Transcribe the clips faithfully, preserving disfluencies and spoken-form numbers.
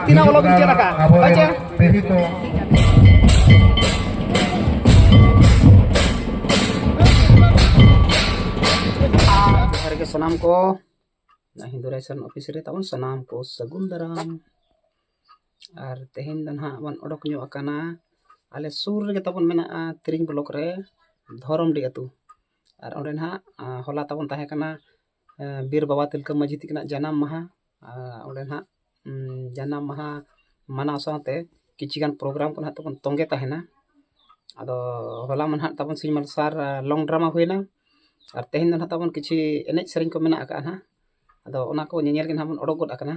ᱛᱤᱱᱟᱹᱜ ᱚᱞᱚᱜ ᱵᱤᱱ ᱪᱮᱫ ᱟᱠᱟᱫ? ᱦᱳᱭ ᱪᱮ? ᱡᱚᱦᱟᱨ ᱜᱮ ᱥᱟᱱᱟᱢ ᱠᱚ᱾ ᱦᱤᱱᱫᱩ ᱨᱟᱭᱥᱚᱱ ᱚᱯᱷᱤᱥ ᱨᱮ ᱛᱟᱵᱚᱱ ᱥᱟᱱᱟᱢ ᱠᱚ ᱥᱟᱹᱜᱩᱱ ᱫᱟᱨᱟᱢ᱾ ᱟᱨ ᱛᱮᱦᱮᱧ ᱫᱚ ᱱᱟᱦᱟᱜ ᱵᱚᱱ ᱚᱰᱚᱠ ᱧᱚᱜ ᱟᱠᱟᱱᱟ᱾ ᱟᱞᱮ ᱥᱩᱨ ᱨᱮᱜᱮ ᱛᱟᱵᱚᱱ ᱢᱮᱱᱟᱜᱼᱟ ᱛᱤᱨᱤᱝ ᱵᱞᱚᱠ ᱨᱮ ᱫᱷᱚᱨᱚᱢᱰᱤ ᱟᱹᱛᱩ᱾ ᱟᱨ ᱚᱸᱰᱮ ᱱᱟᱦᱟᱜ, ᱟ, ᱦᱚᱞᱟ ᱛᱟᱵᱚᱱ ᱛᱟᱦᱮᱸ ᱠᱟᱱᱟ, ᱟ, ᱵᱤᱨ ᱵᱟᱵᱟ ᱛᱤᱞᱠᱟᱹ ᱢᱟᱹᱡᱷᱤ ᱛᱤᱠᱤᱱᱟᱜ ᱡᱟᱱᱟᱢ ᱢᱟᱦᱟ᱾ ᱟ, ᱚᱸᱰᱮ ᱱᱟᱦᱟᱜ, ᱩᱢ, ᱡᱟᱱᱟᱢ ᱢᱟᱦᱟ ᱢᱟᱱᱟᱣ ᱥᱟᱶᱛᱮ ᱠᱤᱪᱷᱤ ᱜᱟᱱ ᱯᱨᱳᱜᱨᱟᱢ ᱠᱚ ᱱᱟᱦᱟᱜ ᱛᱟᱵᱚᱱ ᱛᱚᱸᱜᱮ ᱛᱟᱦᱮᱱᱟ᱾ ᱟᱫᱚ ᱦᱚᱞᱟ ᱢᱟ ᱱᱟᱦᱟᱜ ᱛᱟᱵᱚᱱ ᱥᱤᱧ ᱢᱟᱨᱥᱟᱞ, ᱟ, ᱞᱚᱝ ᱰᱨᱟᱢᱟ ᱦᱩᱭᱱᱟ᱾ ᱟᱨ ᱛᱮᱦᱮᱧ ᱫᱚ ᱱᱟᱦᱟᱜ ᱛᱟᱵᱚᱱ ᱠᱤᱪᱷᱤ ᱮᱱᱮᱡ ᱥᱮᱨᱮᱧ ᱠᱚ ᱢᱮᱱᱟᱜ ᱟᱠᱟᱫᱼᱟ ᱱᱟᱦᱟᱜ᱾ ᱟᱫᱚ ᱚᱱᱟ ᱠᱚ ᱧᱮᱧᱮᱞ ᱜᱮ ᱱᱟᱦᱟᱜ ᱵᱚᱱ ᱚᱰᱚᱠ ᱜᱚᱫ ᱟᱠᱟᱱᱟ᱾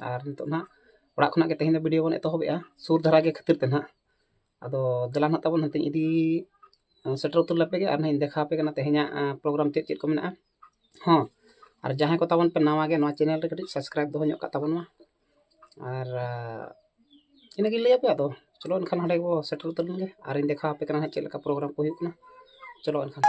ᱟᱨ ᱱᱤᱛᱚᱜ ᱱᱟᱦᱟᱜ ᱚᱲᱟᱜ ᱠᱷᱚᱱᱟᱜ ᱜᱮ ᱛᱮᱦᱮᱧ ᱫᱚ ᱵᱷᱤᱰᱤᱭᱳ ᱵᱚᱱ ᱮᱛᱚᱦᱚᱵᱮᱜᱼᱟ, ᱥᱩᱨ ᱫᱷᱟᱨᱟ ᱜᱮ ᱠᱷᱟᱹᱛᱤᱨ ᱛᱮ ᱱᱟᱦᱟᱜ᱾ ᱟᱫᱚ ᱫᱮᱞᱟ ᱱᱟᱦᱟᱜ ᱛᱟᱵᱚᱱ ᱦᱟᱱᱛᱮᱧ ᱤᱫᱤ, ᱥᱮᱴᱮᱨ ᱩᱛᱟᱹᱨ ᱞᱮᱯᱮ ᱜᱮ ᱟᱨ ᱱᱟᱦᱟᱜ ᱤᱧ ᱫᱮᱠᱷᱟᱣ ᱟᱯᱮ ᱠᱟᱱᱟ ᱛᱮᱦᱮᱧᱟᱜ, ᱟ, ᱯᱨᱳᱜᱨᱟᱢ ᱪᱮᱫ ᱪᱮᱫ ᱠᱚ ᱢᱮᱱᱟᱜᱼᱟ᱾ ᱦᱚᱸ, ᱟᱨ ᱡᱟᱦᱟᱸᱭ ᱠᱚ ᱛᱟᱵᱚᱱ ᱯᱮ ᱱᱟᱣᱟ ᱜᱮ ᱱᱚᱣᱟ ᱪᱮᱱᱮᱞ ᱨᱮ ᱠᱟᱹᱴᱤᱡ ᱥᱟᱵᱥᱠᱨᱟᱭᱤᱵ ᱫᱚᱦᱚ ᱧᱚᱜ ᱠᱟᱜ ᱛᱟᱵᱚᱱ ᱢᱟ᱾ ᱟᱨ, ᱟ, ᱤᱱᱟᱹᱜᱤᱧ ᱞᱟᱹᱭ ᱟᱯᱮ᱾ ᱟᱫᱚ ᱪᱚᱞᱚ ᱮᱱᱠᱷᱟᱱ ᱦᱟᱸᱰᱮ ᱵᱚ ᱥᱮᱴᱮᱨ ᱩᱛᱟᱹᱨ ᱞᱮᱱ ᱜᱮ ᱟᱨᱤᱧ ᱫᱮᱠᱷᱟᱣ ᱟᱯᱮ ᱠᱟᱱᱟ ᱦᱟᱸᱜ ᱪᱮᱫ ᱞᱮᱠᱟ ᱯᱨᱳᱜᱨᱟᱢ ᱠᱚ ᱦᱩᱭᱩᱜ ᱠᱟᱱᱟ᱾ ᱪᱚᱞᱚ ᱮᱱᱠᱷᱟᱱ᱾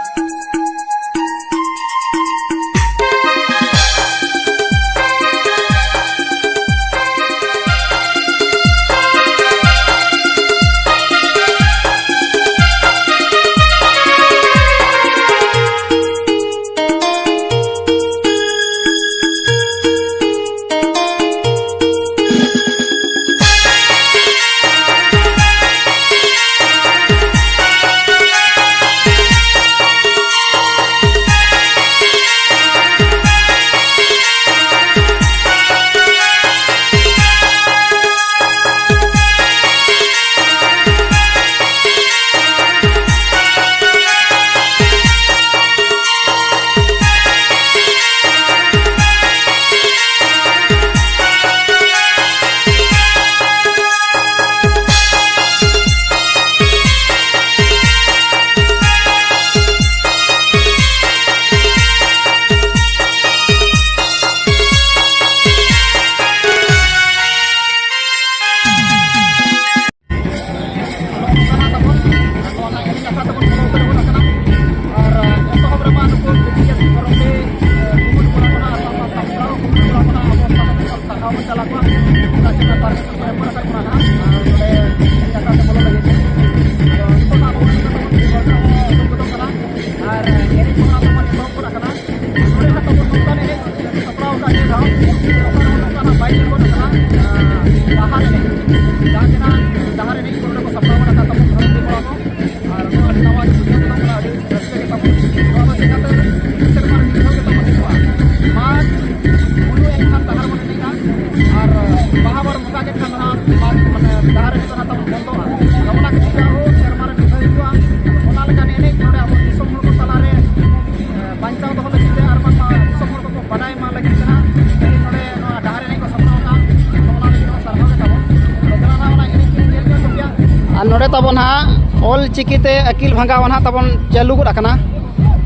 ᱱᱚᱰᱮ ᱛᱟᱵᱚᱱ ᱦᱟᱸᱜ ᱚᱞ ᱪᱤᱠᱤ ᱛᱮ ᱟᱹᱠᱤᱞ ᱵᱷᱟᱸᱜᱟᱣ ᱱᱟᱦᱟᱜ ᱛᱟᱵᱚᱱ ᱪᱟᱹᱞᱩ ᱜᱚᱫ ᱟᱠᱟᱱᱟ᱾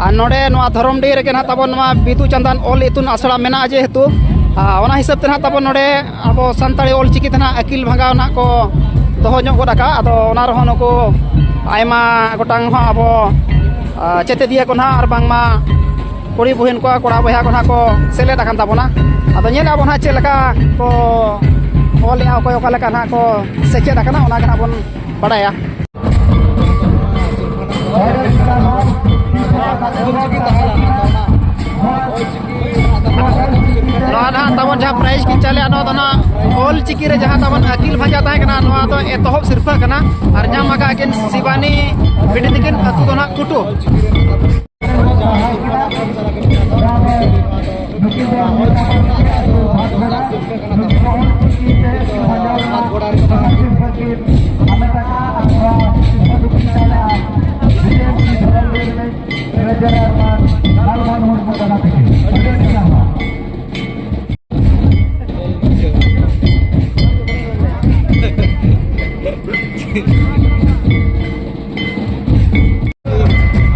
ᱟᱨ ᱱᱚᱰᱮ ᱱᱚᱣᱟ ᱫᱷᱚᱨᱚᱢᱰᱤ ᱨᱮᱜᱮ ᱱᱟᱦᱟᱜ ᱛᱟᱵᱚᱱ ᱱᱚᱣᱟ ᱵᱤᱫᱩ ᱪᱟᱸᱫᱟᱱ ᱚᱞ ᱤᱛᱩᱱ ᱟᱥᱲᱟ ᱢᱮᱱᱟᱜᱼᱟ ᱡᱮᱦᱮᱛᱩ, ᱟᱨ ᱚᱱᱟ ᱦᱤᱥᱟᱹᱵ ᱛᱮ ᱱᱟᱦᱟᱜ ᱛᱟᱵᱚᱱ ᱱᱚᱰᱮ ᱟᱵᱚ ᱥᱟᱱᱛᱟᱲᱤ ᱚᱞ ᱪᱤᱠᱤ ᱛᱮ ᱱᱟᱦᱟᱜ ᱟᱹᱠᱤᱞ ᱵᱷᱟᱸᱜᱟᱣ ᱱᱟᱦᱟᱜ ᱠᱚ ᱫᱚᱦᱚ ᱧᱚᱜ ᱜᱚᱫ ᱟᱠᱟᱫᱼᱟ᱾ ᱟᱫᱚ ᱚᱱᱟ ᱨᱮᱦᱚᱸ ᱱᱩᱠᱩ ᱟᱭᱢᱟ ᱜᱚᱴᱟᱝ ᱦᱚᱸ ᱟᱵᱚ, ᱟᱨ, ᱪᱮᱛᱮᱫᱤᱭᱟᱹ ᱠᱚ ᱱᱟᱦᱟᱜ ᱟᱨ ᱵᱟᱝᱢᱟ ᱠᱩᱲᱤ ᱵᱩᱦᱤᱱ ᱠᱚ, ᱠᱚᱲᱟ ᱵᱚᱭᱦᱟ ᱠᱚ ᱱᱟᱦᱟᱜ ᱠᱚ ᱥᱮᱞᱮᱫ ᱟᱠᱟᱱ ᱛᱟᱵᱚᱱᱟ᱾ ᱟᱫᱚ ᱧᱮᱞ ᱟᱵᱚᱱ ᱦᱟᱸᱜ ᱪᱮᱫ ᱞᱮᱠᱟ ᱠᱚ ᱚᱞᱮᱜᱼᱟ, ᱚᱠᱚᱭ ᱚᱠᱟ ᱞᱮᱠᱟ ᱱᱟᱦᱟᱜ ᱠᱚ ᱥᱮᱪᱮᱫ ᱟᱠᱟᱱᱟ, ᱚᱱᱟ ᱜᱮ ᱱᱟᱦᱟᱜ ᱵᱚᱱ ᱵᱟᱲᱟᱭᱟ᱾ ᱱᱚᱣᱟ ᱱᱟᱦᱟᱜ ᱛᱟᱵᱚᱱ ᱡᱟᱦᱟᱸ prize ᱠᱤᱱ ᱪᱟᱞᱮᱜᱼᱟ, ᱱᱚᱣᱟ ᱫᱚ ᱱᱟᱦᱟᱜ ᱚᱞ ᱪᱤᱠᱤ ᱨᱮ ᱡᱟᱦᱟᱸ ᱛᱟᱵᱚᱱ ᱟᱹᱠᱤᱞ ᱵᱷᱟᱸᱡᱟ ᱛᱟᱦᱮᱸ ᱠᱟᱱᱟ, ᱱᱚᱣᱟ ᱫᱚ ᱮᱛᱚᱦᱚᱵ ᱥᱤᱨᱯᱷᱟᱹ ᱠᱟᱱᱟ᱾ ᱟᱨ ᱧᱟᱢ ᱟᱠᱟᱫ ᱠᱤᱱ ᱥᱤᱵᱟᱱᱤ ᱵᱤᱴᱤ ᱛᱤᱠᱤᱱ, ᱟᱹᱛᱩ ᱫᱚ ᱱᱟᱦᱟᱜ ᱠᱩᱴᱩ᱾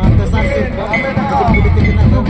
ᱟᱨ ᱛᱮᱥᱟᱨ ᱥᱤᱨᱯᱟᱹ ᱵᱤᱴᱤ ᱛᱤᱠᱤᱱᱟᱜ ᱫᱚ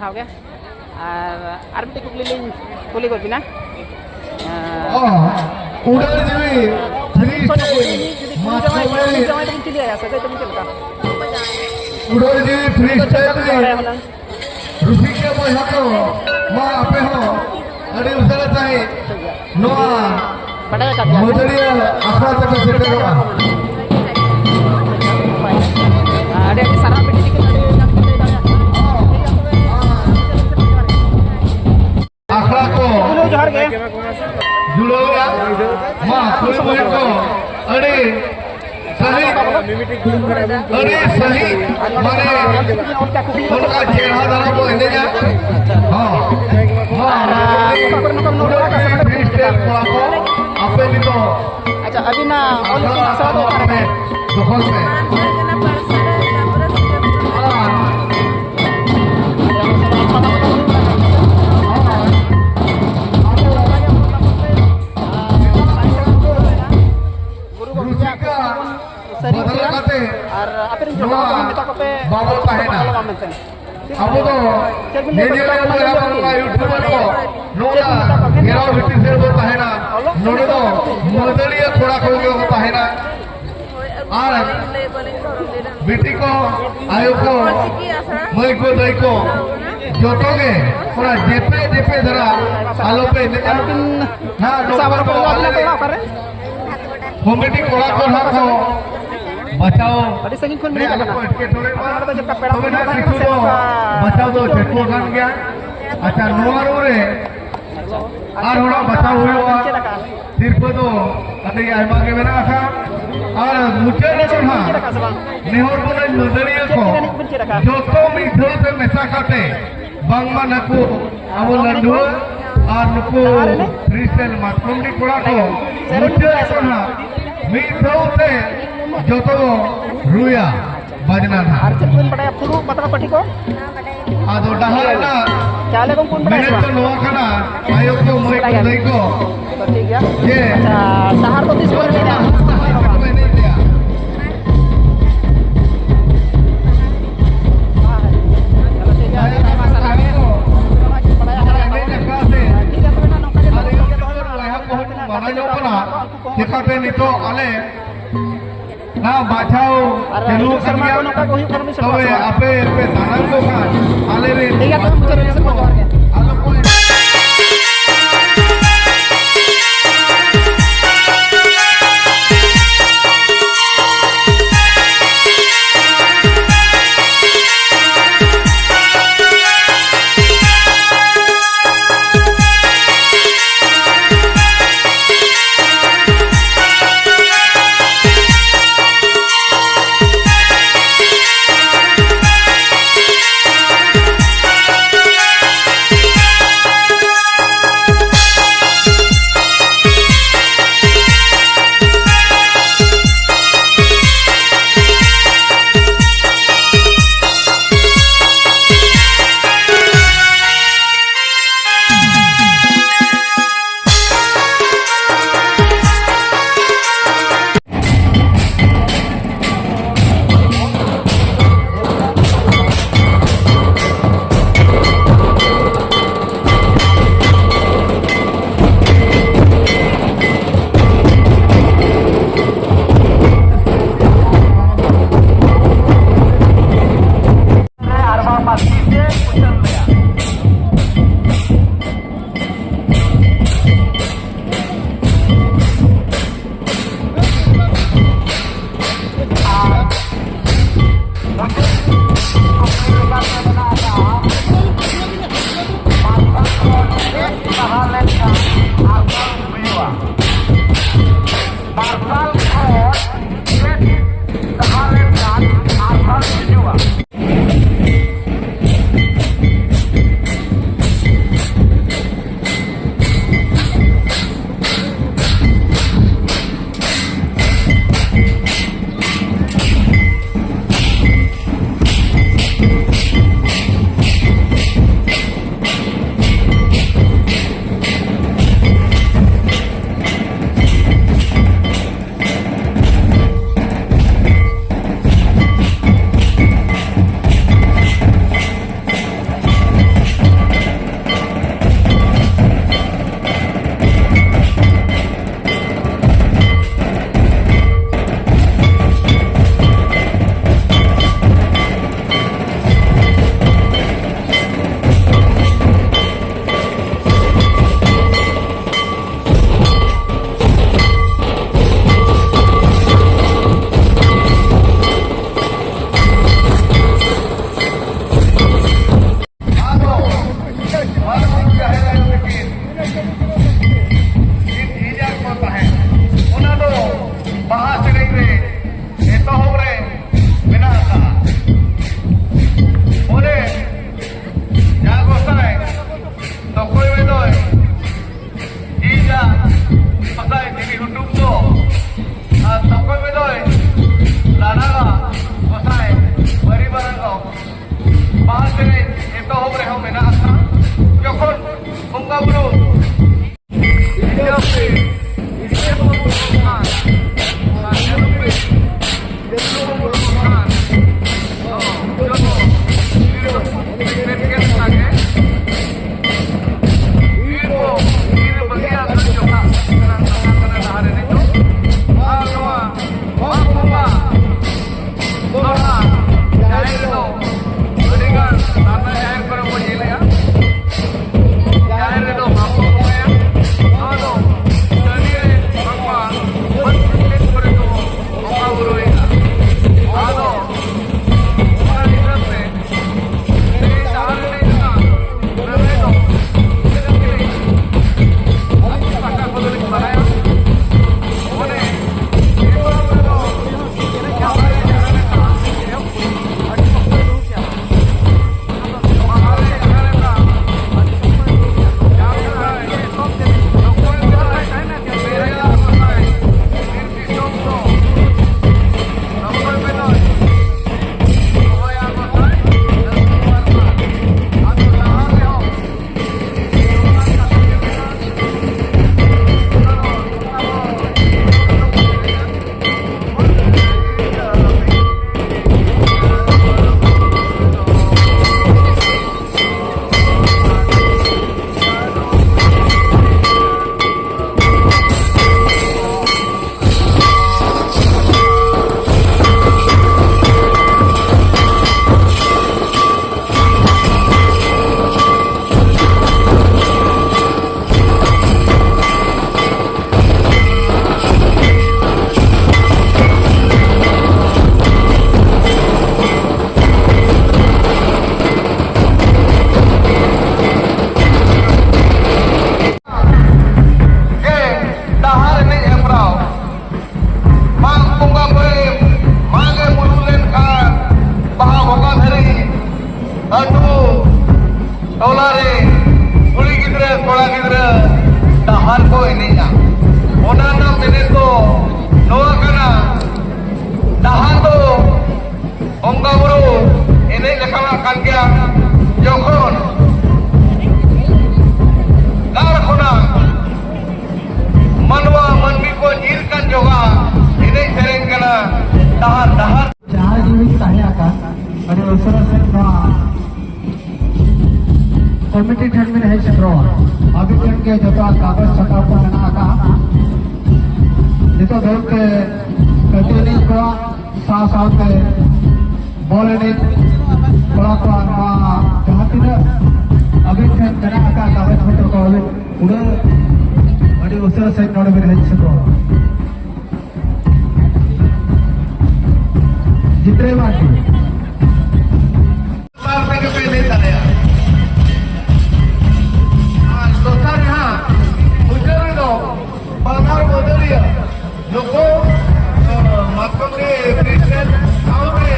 ᱴᱷᱟᱶ ᱜᱮ᱾ ᱟᱨ ᱟᱨ ᱢᱤᱫᱴᱮᱱ ᱠᱩᱠᱞᱤ ᱞᱤᱧ ᱠᱩᱞᱤ ᱜᱚᱫ ᱵᱤᱱᱟ᱾ ᱚ, ᱩᱰᱟᱹᱨ ᱡᱤᱣᱤ ᱯᱷᱨᱤ ᱥᱴᱟᱭᱤᱞ ᱡᱩᱫᱤ ᱠᱩᱲᱤ ᱡᱟᱶᱟᱭ, ᱢᱟᱛᱠᱚᱢ ᱠᱩᱲᱤ ᱡᱟᱶᱟᱭ ᱛᱮᱵᱤᱱ ᱪᱮᱫ ᱞᱮᱠᱟ? ᱩᱰᱟᱹᱨ ᱡᱤᱣᱤ ᱯᱷᱨᱤ ᱥᱴᱟᱭᱤᱞ ᱨᱤᱱ ᱨᱩᱥᱤᱠᱟ ᱵᱚᱭᱦᱟ ᱠᱚ, ᱢᱟ ᱟᱯᱮ ᱦᱚᱸ ᱟᱹᱰᱤ ᱩᱥᱟᱹᱨᱟ ᱥᱟᱺᱦᱤᱡ ᱱᱚᱣᱟ ᱵᱟᱰᱟᱭ ᱟᱠᱟᱫ ᱜᱮᱭᱟ᱾ ᱢᱟᱹᱫᱟᱹᱲᱤᱭᱟᱹ ᱟᱠᱷᱲᱟ ᱛᱮᱯᱮ ᱥᱮᱴᱮᱨᱚᱜᱼᱟ᱾ ᱟᱹᱰᱤ ᱟᱹᱰᱤ ᱥᱟᱨᱦᱟᱣ ᱵᱤᱴᱤ ᱛᱤᱠᱤᱱ, ᱟᱹᱰᱤ ᱜᱟᱱ ᱯᱮ ᱞᱟᱹᱭ ᱫᱟᱲᱮᱭᱟᱜ ᱠᱟᱱᱟ᱾ ᱴᱷᱤᱠ ᱜᱮᱭᱟ ᱛᱚᱵᱮ᱾ ᱟᱠᱷᱲᱟ ᱠᱚ ᱡᱚᱦᱟᱨ ᱜᱮ᱾ ᱡᱩᱲᱟᱹᱣᱮᱜᱼᱟ᱾ ᱢᱟ ᱠᱩᱲᱤ ᱵᱚᱭᱦᱟ ᱠᱚ ᱟᱹᱰᱤ ᱥᱟᱹᱦᱤ, ᱟᱹᱰᱤ ᱥᱟᱹᱦᱤ, ᱢᱟᱱᱮ ᱚᱱᱠᱟ ᱪᱮᱦᱨᱟ ᱫᱷᱟᱨᱟ ᱠᱚ ᱮᱱᱮᱡᱟ᱾ ᱦᱚᱸ᱾ ᱢᱟ ᱯᱷᱨᱤ ᱥᱴᱟᱭᱤᱞ ᱠᱚᱲᱟ ᱠᱚ, ᱟᱯᱮ ᱱᱤᱛᱚᱜ ᱟᱪᱪᱷᱟ, ᱟᱹᱵᱤᱱᱟᱜ ᱚᱞ ᱤᱛᱩᱱ ᱟᱥᱲᱟ ᱫᱚ ᱚᱠᱟᱨᱮ? ᱫᱚᱠᱷᱚᱞ ᱯᱮ᱾ ᱟᱨ ᱜᱩᱨᱩ ᱜᱚᱢᱠᱮᱭᱟᱜ ᱨᱩᱥᱤᱠᱟ ᱠᱩᱠᱞᱤ ᱵᱚᱱ ᱥᱟᱹᱨᱤ ᱵᱚᱫᱚᱞ ᱦᱚᱪᱚᱭᱟ᱾ ᱠᱟᱛᱮ ᱟᱨ ᱟᱯᱮ ᱨᱮᱱ ᱡᱚᱴᱟᱣ ᱱᱚᱣᱟ ᱠᱚᱦᱚᱸ ᱢᱮᱛᱟ ᱠᱚᱯᱮ ᱵᱟᱵᱚ ᱛᱟᱦᱮᱱᱟ᱾ ᱵᱚᱞᱚᱜᱼᱟ ᱢᱮᱱᱛᱮ᱾ ᱟᱵᱚ ᱫᱚ ᱪᱮᱫ ᱵᱤᱱ ᱞᱟᱹᱭ ᱧᱮᱧᱮᱞ ᱠᱚᱣᱟ? ᱵᱚᱱ ᱪᱟᱞᱟᱜᱼᱟ, ᱵᱚᱱ ᱪᱮᱫ ᱵᱤᱱ ᱢᱮᱛᱟ ᱠᱚᱣᱟ? ᱱᱚᱣᱟ ᱜᱷᱮᱨᱟᱣ ᱵᱷᱤᱛᱤᱨ ᱥᱮᱫ ᱵᱚ ᱛᱟᱦᱮᱱᱟ᱾ ᱚᱞᱚᱜ ᱱᱚᱰᱮ ᱫᱚ ᱢᱟᱹᱫᱟᱹᱲᱤᱭᱟᱹ ᱠᱚᱲᱟ ᱠᱚ ᱜᱮ ᱠᱚ ᱛᱟᱦᱮᱱᱟ᱾ ᱟᱨ ᱵᱤᱴᱤ ᱠᱚ, ᱟᱭᱳ ᱠᱚ, ᱢᱟᱹᱭ ᱠᱚ, ᱫᱟᱹᱭ ᱠᱚ, ᱡᱚᱛᱚ ᱜᱮ ᱚᱱᱟ ᱡᱮᱯᱮ ᱡᱮᱯᱮ ᱫᱷᱟᱨᱟ ᱟᱞᱚ ᱯᱮ ᱮᱱᱮᱡᱟ᱾ ᱱᱩᱠᱤᱱ ᱦᱮᱸ, ᱥᱟᱵ ᱱᱚᱝᱠᱟ ᱨᱚᱯᱚᱲ ᱫᱚ ᱫᱚ ᱟᱞᱮ ᱟᱹᱵᱤᱱᱟᱜ ᱫᱚ ᱚᱲᱟᱜ ᱚᱠᱟᱨᱮ? ᱠᱚᱢᱤᱴᱤ ᱠᱚᱲᱟ ᱠᱚ ᱱᱟᱦᱟᱜ ᱠᱚ ᱵᱟᱪᱷᱟᱣ ᱟᱹᱰᱤ ᱥᱟᱺᱜᱤᱧ ᱠᱷᱚᱱ ᱨᱮ ᱵᱤᱱ ᱦᱮᱡ ᱟᱞᱚ ᱠᱚ ᱟᱠᱟᱱᱟ᱾ ᱮᱴᱠᱮᱴᱚᱬᱮᱜ ᱢᱟ᱾ ᱟᱯᱮ ᱱᱚᱰᱮ ᱫᱚ ᱪᱮᱫ ᱞᱮᱠᱟ ᱯᱮᱲᱟ ᱛᱚᱵᱮ ᱠᱚ ᱱᱟᱦᱟᱜ ᱛᱟᱦᱮᱱᱟ ᱠᱤᱪᱷᱩ ᱥᱮ ᱫᱚ ᱱᱚᱝᱠᱟ ᱵᱟᱪᱷᱟᱣ ᱫᱚ ᱪᱮᱫ ᱠᱚ ᱜᱟᱱ ᱜᱮᱭᱟ᱾ ᱟᱪᱪᱷᱟ, ᱱᱚᱣᱟ ᱨᱩ ᱨᱮ ᱟᱨ ᱦᱚᱲᱟᱜ ᱵᱟᱪᱷᱟᱣ ᱦᱩᱭᱩᱜᱼᱟ᱾ ᱪᱮᱫ ᱞᱮᱠᱟ? ᱥᱤᱨᱯᱟᱹ ᱫᱚ ᱟᱹᱰᱤ ᱟᱭᱢᱟ ᱜᱮ ᱢᱮᱱᱟᱜ ᱟᱠᱟᱫ᱾ ᱟᱨ ᱢᱩᱪᱟᱹᱫ ᱨᱮᱫᱚ ᱪᱮᱫ ᱱᱟᱦᱟᱜ ᱠᱚ ᱪᱮᱫ ᱟᱠᱟᱫ ᱥᱮ ᱵᱟᱝ? ᱱᱮᱦᱚᱨ ᱵᱚᱱ ᱢᱟᱹᱫᱟᱹᱲᱤᱭᱟᱹ ᱪᱮᱫ ᱠᱚ ᱮᱱᱮᱡ ᱵᱚᱱ ᱪᱮᱫ ᱟᱠᱟᱫ? ᱡᱚᱛᱚ ᱢᱤᱫ ᱫᱷᱟᱣ ᱛᱮ ᱢᱮᱥᱟ ᱠᱟᱛᱮ ᱵᱟᱝᱢᱟ ᱱᱟᱠᱚ ᱟᱵᱚ ᱞᱟᱹᱰᱷᱩᱣᱟᱹ ᱟᱨ ᱱᱩᱠᱩ ᱯᱷᱨᱤᱥᱴᱟᱭᱤᱞ ᱢᱟᱛᱠᱚᱢᱰᱤ ᱠᱚᱲᱟ ᱠᱚ ᱢᱩᱪᱟᱹᱫ ᱨᱮᱫᱚ ᱱᱟᱦᱟᱜ ᱢᱤᱫ ᱫᱷᱟᱣ ᱛᱮ ᱡᱚᱛᱚ ᱵᱚ ᱨᱩᱭᱟ ᱵᱟᱡᱽᱱᱟ ᱱᱟᱦᱟᱜ᱾ ᱟᱨ ᱪᱮᱫ ᱠᱚᱵᱤᱱ ᱵᱟᱰᱟᱭᱟ? ᱯᱷᱩᱲᱩᱜ, ᱯᱟᱛᱲᱟ ᱯᱟᱹᱴᱤ ᱠᱚ? ᱟᱫᱚ ᱰᱟᱦᱟᱨ ᱨᱮᱱᱟᱜ ᱪᱟᱣᱞᱮ ᱠᱚᱢ ᱯᱩᱱ ᱵᱟᱲᱟᱭᱟ ᱥᱮ ᱢᱮᱱᱮᱫ ᱫᱚ ᱵᱟᱝ? ᱱᱚᱣᱟ ᱠᱟᱱᱟ, ᱟᱭᱳ ᱠᱚ, ᱢᱟᱹᱭ ᱠᱚ, ᱵᱟᱲᱟᱭᱟ᱾ ᱫᱟᱹᱭ ᱠᱚ, ᱛᱚ ᱴᱷᱤᱠ ᱜᱮᱭᱟ᱾ ᱡᱮ ᱟᱪᱪᱷᱟ, ᱰᱟᱦᱟᱨ ᱫᱚ ᱛᱤᱥ ᱵᱚᱱ ᱮᱱᱮᱡᱟ? ᱮᱱᱮᱡ ᱜᱮᱭᱟ᱾ ᱴᱷᱤᱠ ᱜᱮᱭᱟ, ᱟᱹᱰᱤ ᱟᱭᱢᱟ ᱥᱟᱨᱦᱟᱣ᱾ ᱟᱞᱮ ᱱᱚᱣᱟ ᱵᱟᱪᱷᱟᱣ ᱟᱨ ᱪᱟᱹᱞᱩ ᱦᱤᱡᱩᱜ ᱟᱠᱟᱱ ᱥᱮᱨᱢᱟ ᱜᱮᱭᱟ᱾ ᱠᱚ ᱱᱚᱝᱠᱟ ᱠᱚ ᱦᱩᱭᱩᱜ ᱠᱷᱟᱱ ᱢᱤᱫ ᱥᱮᱨᱢᱟ ᱛᱚᱵᱮ ᱥᱮ ᱵᱟᱝ? ᱟᱯᱮ ᱯᱮ ᱫᱟᱬᱟᱱ ᱠᱚ ᱠᱷᱟᱱ ᱟᱞᱮ ᱨᱮᱱ ᱴᱷᱤᱠ ᱜᱮᱭᱟ, ᱛᱚᱵᱮ ᱢᱩᱪᱟᱹᱫ ᱨᱮ ᱢᱤᱫ ᱥᱮᱨᱢᱟ ᱡᱚᱦᱟᱨ ᱜᱮ᱾ ᱟᱞᱚ ᱠᱚ ᱟᱨ ᱠᱚ ᱮᱱᱮᱡᱼᱟ᱾ ᱚᱱᱟ ᱨᱮᱱᱟᱜ ᱢᱮᱱᱮᱫ ᱫᱚ ᱱᱚᱣᱟ ᱠᱟᱱᱟ, ᱰᱟᱦᱟᱨ ᱫᱚ ᱵᱚᱸᱜᱟ ᱵᱩᱨᱩ ᱮᱱᱮᱡ ᱞᱮᱠᱟᱱᱟᱜ ᱠᱟᱱ ᱜᱮᱭᱟ᱾ ᱡᱚᱠᱷᱚᱱ ᱜᱟᱲ ᱠᱷᱚᱱᱟᱜ ᱢᱟᱱᱣᱟ ᱢᱟᱹᱱᱢᱤ ᱠᱚ ᱧᱤᱨ ᱠᱟᱱ ᱡᱚᱜᱟ ᱮᱱᱮᱡ ᱥᱮᱨᱮᱧ ᱠᱟᱱᱟ ᱰᱟᱦᱟᱨ ᱰᱟᱦᱟᱨ᱾ ᱡᱟᱦᱟᱸᱭ ᱜᱮᱵᱤᱱ ᱛᱟᱦᱮᱸ ᱟᱠᱟᱱ, ᱟᱹᱰᱤ ᱩᱥᱟᱹᱨᱟ ᱥᱮᱫ ᱱᱚᱣᱟ ᱠᱚᱢᱤᱴᱤ ᱴᱷᱮᱱ ᱵᱤᱱ ᱦᱮᱡ ᱥᱮᱴᱮᱨᱚᱜᱼᱟ᱾ ᱟᱹᱵᱤᱱ ᱴᱷᱮᱱ ᱜᱮ ᱡᱚᱛᱚᱣᱟᱜ ᱠᱟᱜᱚᱡᱽ ᱥᱟᱠᱟᱢ ᱠᱚ ᱢᱮᱱᱟᱜ ᱟᱠᱟᱫᱼᱟ᱾ ᱱᱤᱛᱚᱜ ᱫᱷᱟᱹᱵᱤᱡ ᱛᱮ ᱠᱟᱹᱴᱤᱡ ᱮᱱᱮᱡ ᱠᱚᱣᱟᱜ ᱥᱟᱶ ᱥᱟᱶᱛᱮ ᱵᱚᱞ ᱮᱱᱮᱡ ᱠᱚᱲᱟ ᱠᱚᱣᱟᱜ ᱱᱚᱣᱟ ᱡᱟᱦᱟᱸ ᱛᱤᱱᱟᱹᱜ ᱟᱹᱵᱤᱱ ᱴᱷᱮᱱ ᱢᱮᱱᱟᱜ ᱟᱠᱟᱫ ᱠᱟᱜᱚᱡᱽ ᱯᱚᱛᱨᱚ ᱠᱚ ᱟᱹᱵᱤᱱ ᱯᱩᱨᱟᱹ ᱟᱹᱰᱤ ᱩᱥᱟᱹᱨᱟ ᱥᱟᱺᱦᱤᱡ ᱱᱚᱰᱮ ᱵᱤᱱ ᱦᱮᱡ ᱥᱮᱴᱮᱨᱚᱜᱼᱟ᱾ ᱡᱤᱛᱨᱟᱹᱭ ᱢᱟᱨᱰᱤ᱾ ᱵᱟᱨ ᱛᱮᱜᱮ ᱯᱮ ᱞᱟᱹᱭ ᱫᱟᱲᱮᱭᱟᱜᱼᱟ᱾ ᱟᱨ ᱫᱚᱥᱟᱨ ᱨᱮ ᱦᱟᱸᱜ ᱢᱩᱪᱟᱹᱫ ᱨᱮᱫᱚ ᱵᱟᱱᱟᱨ ᱢᱟᱹᱫᱟᱹᱲᱤᱭᱟᱹ ᱱᱩᱠᱩ, ᱟᱸ, ᱢᱟᱛᱠᱚᱢ ᱨᱮ ᱯᱨᱮᱥᱤᱰᱮᱱᱴ ᱥᱟᱶᱛᱮ,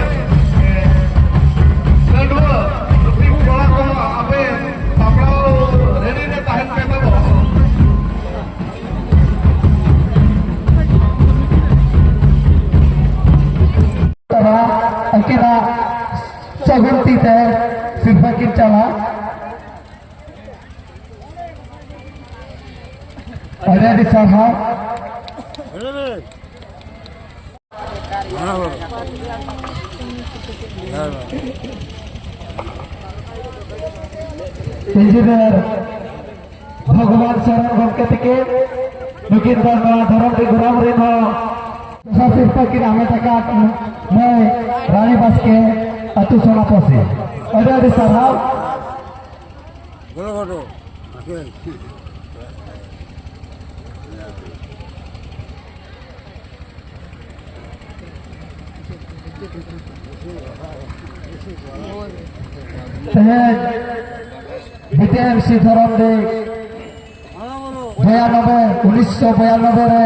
ᱮ, ᱜᱟᱹᱰᱩᱣᱟᱹ ᱱᱩᱠᱩ ᱠᱚᱲᱟ ᱠᱚᱦᱚᱸ ᱟᱯᱮ ᱥᱟᱯᱲᱟᱣ ᱨᱮᱰᱤ ᱨᱮ ᱛᱟᱦᱮᱱ ᱯᱮ ᱛᱟᱵᱚ᱾ ᱛᱟᱨᱟ ᱟᱹᱠᱤᱱᱟᱜ ᱥᱟᱹᱜᱩᱱ ᱛᱤ ᱛᱮ ᱥᱤᱨᱯᱟᱹ ᱠᱤᱱ ᱪᱟᱞᱟ᱾ ᱟᱹᱰᱤ ᱟᱹᱰᱤ ᱥᱟᱨᱦᱟᱣ᱾ ᱤᱧᱡᱤᱱᱤᱭᱟᱨ ᱵᱷᱚᱜᱚᱵᱟᱱ ᱥᱚᱨᱮᱱ ᱜᱚᱢᱠᱮ ᱛᱤᱠᱤᱱ, ᱱᱩᱠᱤᱱ ᱫᱚ ᱱᱚᱣᱟ ᱫᱷᱚᱨᱚᱢᱰᱤ ᱜᱨᱟᱢ ᱨᱮᱱ ᱦᱚᱸ ᱫᱚᱥᱟᱨ ᱥᱤᱨᱯᱟᱹ ᱠᱤᱱ ᱦᱟᱢᱮᱴ ᱟᱠᱟᱫ ᱢᱟᱹᱭ ᱨᱟᱱᱤ ᱵᱟᱥᱠᱮ, ᱟᱹᱛᱩ ᱥᱳᱱᱟᱯᱚᱥᱤ᱾ ᱟᱹᱰᱤ ᱟᱹᱰᱤ ᱥᱟᱨᱦᱟᱣ᱾ ᱛᱮᱦᱮᱧ ᱵᱤᱴᱤ ᱮᱢ ᱥᱤ ᱫᱷᱚᱨᱚᱢᱰᱤ ᱵᱚᱭᱟᱱᱚᱵᱵᱳᱭ, ᱩᱱᱤᱥᱥᱚ ᱵᱚᱭᱟᱱᱚᱵᱵᱳᱭ ᱨᱮ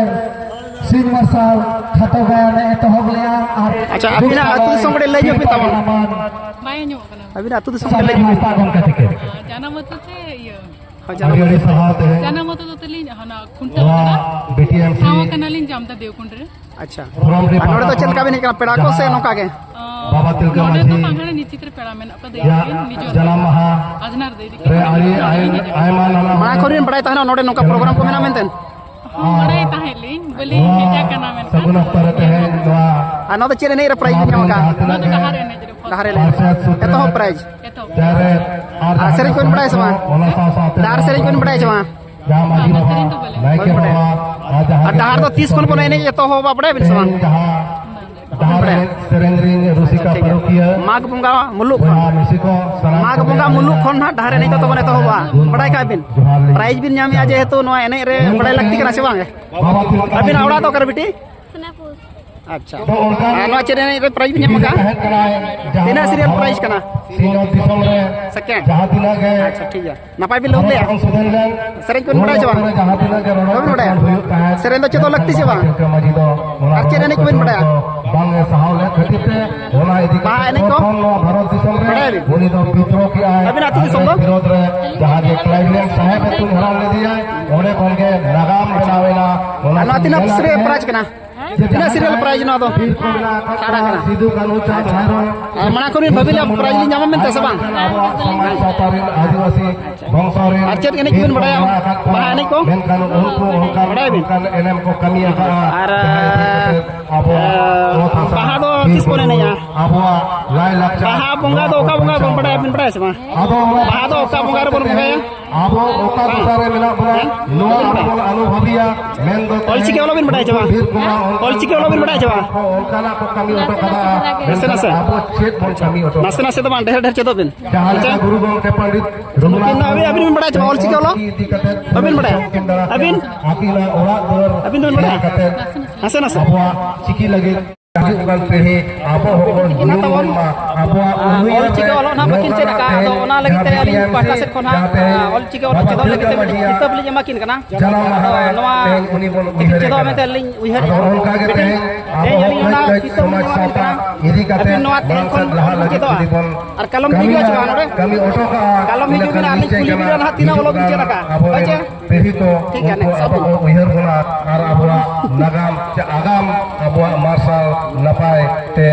ᱥᱤᱧ ᱢᱟᱨᱥᱟᱞ ᱠᱷᱟᱴᱚ ᱜᱟᱭᱟᱱ ᱮ ᱮᱛᱚᱦᱚᱵ ᱞᱮᱫᱼᱟ᱾ ᱟᱨ ᱟᱪᱪᱷᱟ, ᱟᱹᱵᱤᱱᱟᱜ ᱟᱹᱛᱩ ᱫᱤᱥᱚᱢ ᱠᱟᱹᱴᱤᱡ ᱞᱟᱹᱭ ᱧᱚᱜ ᱵᱤᱱ ᱛᱟᱵᱚᱱᱟ᱾ ᱵᱟᱭ ᱟᱸᱡᱚᱢᱚᱜ ᱠᱟᱱᱟ᱾ ᱟᱹᱵᱤᱱᱟᱜ ᱟᱹᱛᱩ ᱫᱤᱥᱚᱢ ᱠᱟᱹᱴᱤᱡ ᱞᱟᱹᱭ ᱧᱚᱜ ᱵᱤᱱ᱾ ᱡᱟᱱᱟᱢ ᱟᱹᱛᱩ ᱪᱮ ᱤᱭᱟᱹ? ᱟᱹᱰᱤ ᱟᱹᱰᱤ ᱥᱟᱨᱦᱟᱣ ᱛᱮ ᱡᱟᱱᱟᱢ ᱟᱛᱳ ᱫᱚ ᱛᱟᱹᱞᱤᱧ ᱦᱟᱱᱟ ᱠᱷᱩᱱᱴᱟᱹ ᱱᱚᱣᱟ ᱟᱛᱨᱟ᱾ ᱵᱤ ᱴᱤ ᱮᱢ ᱥᱤ ᱴᱷᱟᱶ ᱠᱟᱱᱟᱞᱤᱧ ᱡᱟᱢᱫᱟ ᱫᱮᱣᱠᱩᱸᱰ ᱨᱮ᱾ ᱟᱪᱪᱷᱟ᱾ ᱯᱷᱳᱨᱟᱢ ᱨᱮ ᱟᱨ ᱱᱚᱰᱮ ᱫᱚ ᱪᱮᱫ ᱞᱮᱠᱟ ᱵᱤᱱ ᱦᱮᱡ ᱠᱟᱱᱟ, ᱯᱮᱲᱟ ᱠᱚ ᱥᱮ ᱡᱟᱦᱟᱸ ᱱᱚᱝᱠᱟ ᱜᱮ? ᱟᱸ, ᱵᱟᱵᱟ ᱛᱤᱞᱠᱟᱹ ᱱᱚᱰᱮ ᱫᱚ ᱢᱟᱹᱡᱷᱤ ᱵᱟᱝ, ᱦᱟᱱᱮ ᱱᱤᱪᱤᱛ ᱨᱮ ᱯᱮᱲᱟ ᱢᱮᱱᱟᱜ ᱠᱚᱣᱟ, ᱫᱟᱹᱭ ᱭᱟᱜ ᱛᱟᱹᱠᱤᱱ, ᱱᱤᱡᱚᱨ ᱡᱟᱱᱟᱢ ᱢᱟᱦᱟ ᱟᱡᱽᱱᱟᱨ ᱫᱟᱹᱭ ᱛᱟᱹᱠᱤᱱ᱾ ᱨᱮ ᱟᱹᱰᱤ ᱟᱭ-, ᱟᱭᱢᱟ ᱱᱟᱱᱟ ᱢᱟᱲᱟᱝ ᱠᱷᱚᱱ ᱵᱤᱱ ᱵᱟᱲᱟᱭ ᱛᱟᱦᱮᱱᱟ ᱱᱚᱰᱮ ᱱᱚᱝᱠᱟ ᱯᱨᱳᱜᱨᱟᱢ ᱠᱚ ᱢᱮᱱᱟᱜᱼᱟ ᱢᱮᱱᱛᱮ? ᱦᱚᱸ, ᱵᱟᱲᱟᱭ ᱛᱟᱦᱮᱸᱫ ᱞᱤᱧ, ᱵᱟᱹᱞᱤᱧ ᱱᱚᱣᱟ ᱦᱮᱡ ᱟᱠᱟᱱᱟ ᱢᱮᱱᱠᱷᱟᱱ᱾ ᱥᱟᱹᱜᱩᱱ ᱚᱠᱛᱚ ᱨᱮ ᱛᱮᱦᱮᱧ ᱱᱚᱣᱟ ᱟᱨ ᱱᱚᱣᱟ ᱫᱚ ᱪᱮᱫ ᱮᱱᱮᱡ ᱨᱮ ᱯᱨᱟᱭᱤᱡᱽ ᱵᱤᱱ ᱧᱟᱢ ᱟᱠᱟᱫᱼᱟ? ᱱᱚᱣᱟ ᱫᱚ ᱰᱟᱦᱟᱨ ᱮᱱᱮᱡ ᱨᱮ᱾ ᱰᱟᱦᱟᱨ ᱮᱱᱮᱡ᱾ ᱯᱟᱨᱥᱮᱛ ᱥᱩᱛᱨᱮ ᱮᱛᱚᱦᱚᱵ ᱯᱨᱟᱭᱤᱡᱽ᱾ ᱮᱛᱚᱦᱚᱵ᱾ ᱡᱟᱦᱟᱸ ᱨᱮ ᱟᱨ ᱟᱨ ᱥᱮᱨᱮᱧ ᱠᱚᱵᱤᱱ ᱵᱟᱲᱟᱭᱟ ᱥᱮ ᱵᱟᱝ? ᱚᱱᱟ ᱥᱟᱶ ᱥᱟᱶᱛᱮ ᱰᱟᱦᱟᱨ ᱥᱮᱨᱮᱧ ᱠᱚᱵᱤᱱ ᱵᱟᱲᱟᱭᱟ ᱥᱮ ᱵᱟᱝ? ᱡᱟᱦᱟᱸ ᱢᱟᱹᱡᱷᱤ ᱵᱟᱵᱟ, ᱱᱟᱭᱠᱮ ᱵᱟᱵᱟ, ᱟᱨ ᱡᱟᱦᱟᱸ ᱟᱨ ᱰᱟᱦᱟᱨ ᱫᱚ ᱛᱤᱥ ᱠᱷᱚᱱ ᱵᱚᱱ ᱮᱱᱮᱡ ᱮᱛᱚᱦᱚᱵᱟ, ᱵᱟᱲᱟᱭᱟᱵᱤᱱ ᱥᱮ ᱵᱟᱝ? ᱛᱮᱦᱮᱧ ᱡᱟᱦᱟᱸ ᱰᱟᱦᱟᱨ ᱮᱱᱮᱡ ᱥᱮᱨᱮᱧ ᱨᱤᱧ ᱨᱩᱥᱤᱠᱟ ᱟᱪᱪᱷᱟ, ᱴᱷᱤᱠ ᱜᱮᱭᱟ᱾ ᱯᱟᱹᱨᱩᱠᱷᱤᱭᱟᱹ ᱢᱟᱜᱽ ᱵᱚᱸᱜᱟ ᱢᱩᱞᱩᱜ ᱠᱷᱚᱱ᱾ ᱵᱚᱭᱦᱟ ᱢᱤᱥᱤ ᱠᱚ, ᱥᱟᱱᱟᱢ ᱢᱟᱜᱽ ᱠᱚᱜᱮ ᱵᱚᱸᱜᱟ ᱢᱩᱞᱩᱜ ᱠᱷᱚᱱ ᱱᱟᱦᱟᱜ ᱰᱟᱦᱟᱨ ᱮᱱᱮᱡ ᱫᱚ ᱛᱟᱵᱚᱱ ᱮᱛᱚᱦᱚᱵᱚᱜᱼᱟ᱾ ᱵᱟᱲᱟᱭ ᱠᱟᱜ ᱵᱤᱱ? ᱡᱚᱦᱟᱨ ᱞᱤᱧ ᱯᱨᱟᱭᱤᱡᱽ ᱵᱤᱱ ᱧᱟᱢᱮᱜᱼᱟ, ᱡᱮᱦᱮᱛᱩ ᱱᱚᱣᱟ ᱮᱱᱮᱡ ᱨᱮ ᱵᱟᱲᱟᱭ ᱞᱟᱹᱠᱛᱤ ᱠᱟᱱᱟ ᱥᱮ ᱵᱟᱝ? ᱵᱟᱵᱟ ᱛᱤᱞᱠᱟᱹ ᱟᱹᱵᱤᱱᱟᱜ ᱢᱟᱹᱡᱷᱤ ᱚᱲᱟᱜ ᱫᱚ ᱚᱠᱟᱨᱮ ᱵᱤᱴᱤ? ᱥᱳᱱᱟᱯᱩᱨ᱾ ᱟᱪᱪᱷᱟ᱾ ᱟᱫᱚ ᱚᱱᱠᱟᱱ ᱟᱨ ᱱᱚᱣᱟ ᱪᱮᱫ ᱮᱱᱮᱡ ᱨᱮ ᱯᱨᱟᱭᱤᱡᱽ ᱵᱤᱱ ᱧᱟᱢ ᱟᱠᱟᱫᱼᱟ? ᱛᱟᱦᱮᱸ ᱠᱟᱱᱟᱭ, ᱡᱟᱦᱟᱸ ᱛᱤᱱᱟᱹᱜ ᱥᱤᱨᱤᱭᱟᱞ ᱵᱷᱟᱨᱚᱛ ᱯᱨᱟᱭᱤᱡᱽ ᱠᱟᱱᱟ? ᱥᱤᱧᱚᱛ ᱫᱤᱥᱚᱢ ᱨᱮ ᱥᱮᱠᱮᱱᱰ᱾ ᱡᱟᱦᱟᱸ ᱛᱤᱱᱟᱹᱜ ᱜᱮ ᱟᱪᱪᱷᱟ, ᱴᱷᱤᱠ ᱜᱮᱭᱟ᱾ ᱱᱟᱯᱟᱭ ᱵᱤᱱ ᱞᱟᱹᱭ ᱞᱮᱜᱼᱟ᱾ ᱥᱮᱨᱮᱧ ᱠᱚᱵᱤᱱ ᱵᱟᱲᱟᱭᱟ ᱥᱮ ᱵᱟᱝ? ᱵᱟᱵᱤᱱ ᱵᱟᱲᱟᱭᱟ? ᱥᱮᱨᱮᱧ ᱫᱚ ᱪᱮᱫᱚᱜ ᱞᱟᱹᱠᱛᱤ ᱥᱮ ᱵᱟᱝ? ᱟᱨ ᱪᱮᱫ ᱮᱱᱮᱡ ᱠᱚᱵᱤᱱ ᱵᱟᱲᱟᱭᱟ? ᱵᱟᱝ ᱮ ᱥᱟᱦᱟᱣ ᱞᱮᱫ ᱠᱷᱟᱹᱛᱤᱨ ᱛᱮ ᱚᱱᱟ ᱤᱫᱤ ᱠᱟᱛᱮ ᱵᱟᱦᱟ ᱮᱱᱮᱡ ᱠᱚ? ᱯᱨᱚᱛᱷᱚᱢ ᱱᱚᱣᱟ ᱵᱷᱟᱨᱚᱛ ᱫᱤᱥᱚᱢ ᱨᱮ ᱵᱟᱲᱟᱭᱟᱵᱤᱱ? ᱩᱱᱤ ᱫᱚ ᱵᱤᱫᱽᱨᱳᱦ ᱠᱮᱜᱼᱟᱭ᱾ ᱟᱹᱵᱤᱱ ᱟᱹᱛᱩ ᱫᱤᱥᱚᱢ ᱫᱚ? ᱟᱝᱨᱮᱡᱽ ᱵᱤᱨᱳᱫᱷ ᱨᱮ ᱡᱟᱦᱟᱸ ᱡᱮ ᱠᱞᱟᱭᱵᱞᱮᱱ ᱥᱟᱦᱮᱵ ᱮ ᱛᱩᱧ ᱦᱟᱨᱟᱲ ᱞᱮᱫᱮᱭᱟᱭ, ᱚᱸᱰᱮ ᱠᱷᱚᱱ ᱜᱮ ᱱᱟᱜᱟᱢ ᱵᱮᱱᱟᱣ ᱮᱱᱟ᱾ ᱚᱱᱟ ᱟᱨ ᱱᱚᱣᱟ ᱛᱤᱱᱟᱹᱜ ᱥᱤᱨᱤᱭᱟᱞ ᱯᱨᱟᱭᱤᱡᱽ ᱠᱟᱱᱟ? ᱛᱤᱱᱟᱹᱜ ᱥᱤᱨᱤᱭᱟᱞ ᱯᱨᱟᱭᱤᱡᱽ ᱱᱚᱣᱟ ᱫᱚ? ᱵᱤᱨ ᱠᱚ ᱢᱮᱱᱟᱜ ᱟᱠᱟᱫ ᱠᱚᱣᱟ, ᱥᱤᱫᱩ, ᱠᱟᱹᱱᱦᱩ, ᱪᱟᱸᱫᱽ, ᱵᱷᱟᱭᱨᱚ᱾ ᱟᱨ ᱢᱟᱲᱟᱝ ᱠᱷᱚᱱ ᱵᱤᱱ ᱵᱷᱟᱹᱵᱤ ᱞᱮᱫᱼᱟ ᱯᱨᱟᱭᱤᱡᱽ ᱞᱤᱧ ᱧᱟᱢᱟ ᱢᱮᱱᱛᱮ ᱥᱮ ᱵᱟᱝ? ᱟᱵᱚᱣᱟᱜ ᱥᱚᱢᱟᱡᱽ ᱥᱟᱶᱛᱟ ᱨᱮᱱ ᱟᱹᱫᱤᱵᱟᱹᱥᱤ ᱵᱚᱝᱥᱚ ᱨᱮᱱ ᱟᱨ ᱪᱮᱫ ᱮᱱᱮᱡ ᱵᱤᱨ ᱠᱚᱵᱤᱱ ᱠᱚ ᱵᱟᱲᱟᱭᱟ? ᱢᱮᱱᱟᱜ ᱟᱠᱟᱫ ᱠᱚᱣᱟ᱾ ᱵᱟᱦᱟ ᱮᱱᱮᱡ ᱠᱚ? ᱢᱮᱱᱠᱷᱟᱱ ᱩᱱᱠᱩ ᱚᱱᱠᱟᱱ, ᱵᱟᱲᱟᱭᱟᱵᱤᱱ? ᱚᱱᱠᱟᱱ ᱮᱱᱮᱢ ᱠᱚ ᱠᱟᱹᱢᱤ ᱟᱠᱟᱫᱼᱟ᱾ ᱟᱨ, ᱡᱟᱦᱟᱸ ᱤᱫᱤ ᱠᱟᱛᱮ ᱟᱵᱚᱣᱟᱜ ᱟᱨ, ᱚᱛ ᱦᱟᱥᱟ, ᱵᱟᱦᱟ ᱫᱚ ᱵᱤᱨ ᱛᱤᱥ ᱵᱚᱱ ᱵᱩᱨᱩ, ᱮᱱᱮᱡᱼᱟ? ᱟᱵᱚᱣᱟᱜ ᱞᱟᱭ ᱞᱟᱠᱪᱟᱨ, ᱵᱟᱦᱟ ᱵᱚᱸᱜᱟ ᱫᱚ ᱚᱠᱟ ᱵᱚᱸᱜᱟ ᱵᱚᱱ ᱵᱟᱲᱟᱭᱟ, ᱵᱤᱱ ᱵᱟᱲᱟᱭᱟ ᱥᱮ ᱵᱟᱝ? ᱟᱫᱚ ᱚᱱᱟ ᱵᱟᱦᱟ ᱫᱚ ᱚᱠᱟ ᱵᱚᱸᱜᱟ ᱨᱮᱵᱚᱱ ᱵᱚᱸᱜᱟᱭᱟ? ᱟᱵᱚ ᱚᱠᱟ ᱫᱚᱥᱟᱨ ᱨᱮ ᱢᱮᱱᱟᱜ ᱵᱚᱱᱟ, ᱦᱮᱸ? ᱱᱚᱣᱟ ᱟᱵᱚ ᱵᱚᱱ ᱟᱹᱱᱩᱵᱷᱟᱹᱵᱤᱭᱟ, ᱢᱮᱱᱫᱚ ᱚᱞᱪᱤᱠᱤ ᱚᱞᱚᱜ ᱵᱤᱱ ᱵᱟᱰᱟᱭᱟ ᱪᱮ ᱵᱟᱝ? ᱵᱤᱨ ᱠᱚᱢᱟ ᱚᱱᱠᱟᱱ ᱚᱞᱪᱤᱠᱤ ᱚᱞᱚᱜ ᱵᱤᱱ ᱵᱟᱰᱟᱭᱟ ᱪᱮ ᱵᱟᱝ? ᱚᱱᱠᱟᱱᱟᱜ ᱠᱚ ᱠᱟᱹᱢᱤ ᱦᱚᱴᱚ ᱠᱟᱫᱟ᱾ ᱱᱟᱥᱮ ᱱᱟᱥᱮ᱾ ᱢᱮᱱᱠᱷᱟᱱ ᱟᱵᱚ ᱪᱮᱫ ᱵᱚᱱ ᱠᱟᱹᱢᱤ ᱦᱚᱴᱚ ᱱᱟᱥᱮ ᱠᱟᱫᱟ? ᱱᱟᱥᱮ ᱫᱚ ᱵᱟᱝ, ᱰᱷᱮᱨ ᱰᱷᱮᱨ ᱪᱮᱫᱚᱜ ᱵᱤᱱ᱾ ᱡᱟᱦᱟᱸ ᱞᱮᱠᱟ ᱟᱪᱪᱷᱟ? ᱜᱩᱨᱩ ᱜᱚᱢᱠᱮ ᱯᱚᱱᱰᱤᱛ ᱟᱹᱵᱤᱱ, ᱨᱚᱜᱷᱩᱱᱟᱛᱷ ᱟᱹᱵᱤᱱ ᱵᱤᱱ ᱵᱟᱰᱟᱭᱟ ᱪᱮ ᱵᱟᱝ ᱚᱞᱪᱤᱠᱤ ᱚᱞᱚᱜ? ᱪᱤᱠᱤ ᱤᱫᱤ ᱠᱟᱛᱮ ᱵᱟᱹᱵᱤᱱ ᱵᱟᱰᱟᱭᱟ? ᱩᱱᱠᱤᱱ ᱫᱟᱨᱟ ᱟᱹᱵᱤᱱ? ᱟᱹᱠᱤᱱᱟᱜ ᱚᱲᱟᱜ ᱫᱩᱣᱟᱹᱨ ᱟᱹᱵᱤᱱ ᱫᱚᱵᱤᱱ ᱧᱮᱞ ᱵᱟᱰᱟᱭᱟ? ᱠᱟᱛᱮ ᱱᱟᱥᱮ ᱱᱟᱥᱮ᱾ ᱟᱵᱚᱣᱟᱜ ᱪᱤᱠᱤ ᱞᱟᱹᱜᱤᱫ ᱦᱤᱡᱩᱜ ᱠᱟᱱ ᱯᱤᱲᱦᱤ ᱟᱵᱚ ᱦᱚᱸᱵᱚᱱ ᱧᱩᱢ ᱢᱟ, ᱟᱵᱚᱣᱟᱜ ᱟᱨ ᱩᱭᱦᱟᱹᱨ ᱚᱞᱪᱤᱠᱤ ᱨᱮ ᱚᱞᱚᱜ ᱱᱟ ᱵᱟᱹᱠᱤᱱ ᱪᱮᱫ ᱟᱠᱟᱫᱼᱟ᱾ ᱟᱫᱚ ᱚᱱᱟ ᱞᱟᱹᱜᱤᱫ ᱛᱮ ᱟᱹᱞᱤᱧ ᱯᱟᱦᱴᱟ ᱥᱮᱫ ᱠᱷᱚᱱ ᱦᱟᱸᱜ, ᱟᱸ, ᱚᱞᱪᱤᱠᱤ ᱚᱞᱚᱜ ᱪᱮᱫᱚᱜ ᱞᱟᱹᱜᱤᱫ ᱛᱮ ᱢᱤᱫᱴᱤᱡ ᱠᱤᱛᱟᱹᱵ ᱞᱤᱧ ᱮᱢᱟ ᱠᱤᱱ ᱠᱟᱱᱟ᱾ ᱟᱫᱚ ᱱᱚᱣᱟ ᱛᱮᱠᱤᱱ ᱪᱮᱫᱚᱜ ᱢᱮᱱᱛᱮ ᱞᱤᱧ ᱩᱭᱦᱟᱹᱨᱮᱫᱼᱟ᱾ ᱛᱮᱦᱮᱧ ᱟᱹᱞᱤᱧ ᱚᱱᱟ ᱠᱤᱛᱟᱹᱵ ᱞᱤᱧ ᱮᱢᱟ ᱠᱤᱱ ᱠᱟᱱᱟ᱾ ᱟᱹᱵᱤᱱ ᱱᱚᱣᱟ ᱛᱮᱦᱮᱧ ᱠᱷᱚᱱ ᱚᱞ ᱵᱤᱱ ᱪᱮᱫᱚᱜᱼᱟ᱾ ᱟᱨ ᱠᱟᱞᱚᱢ ᱵᱤᱱ ᱦᱤᱡᱩᱜᱼᱟ ᱥᱮ ᱵᱟᱝ ᱱᱚᱰᱮ? ᱠᱟᱞᱚᱢ ᱦᱤᱡᱩᱜ ᱵᱤᱱ, ᱟᱨ ᱞᱤᱧ ᱠᱩᱞᱤ ᱵᱤᱱᱟ ᱱᱟᱦᱟᱜ ᱛᱤᱱᱟᱹᱜ ᱚᱞᱚᱜ ᱵᱤᱱ ᱪᱮᱫ ᱟᱠᱟᱫᱼᱟ᱾ ᱦᱳᱭ ᱪᱮ? ᱴᱷᱤᱠ ᱜᱮᱭᱟ, ᱱᱮᱠᱥᱴ ᱟᱵᱚ ᱠᱚ ᱩᱭᱦᱟᱹᱨ ᱵᱚᱱᱟ ᱟᱨ ᱟᱵᱚᱣᱟᱜ ᱱᱟᱜᱟᱢ ᱪᱮ ᱟᱜᱟᱢ ᱟᱵᱚᱣᱟᱜ ᱢᱟᱨᱥᱟᱞ ᱱᱟᱯᱟᱭ ᱛᱮ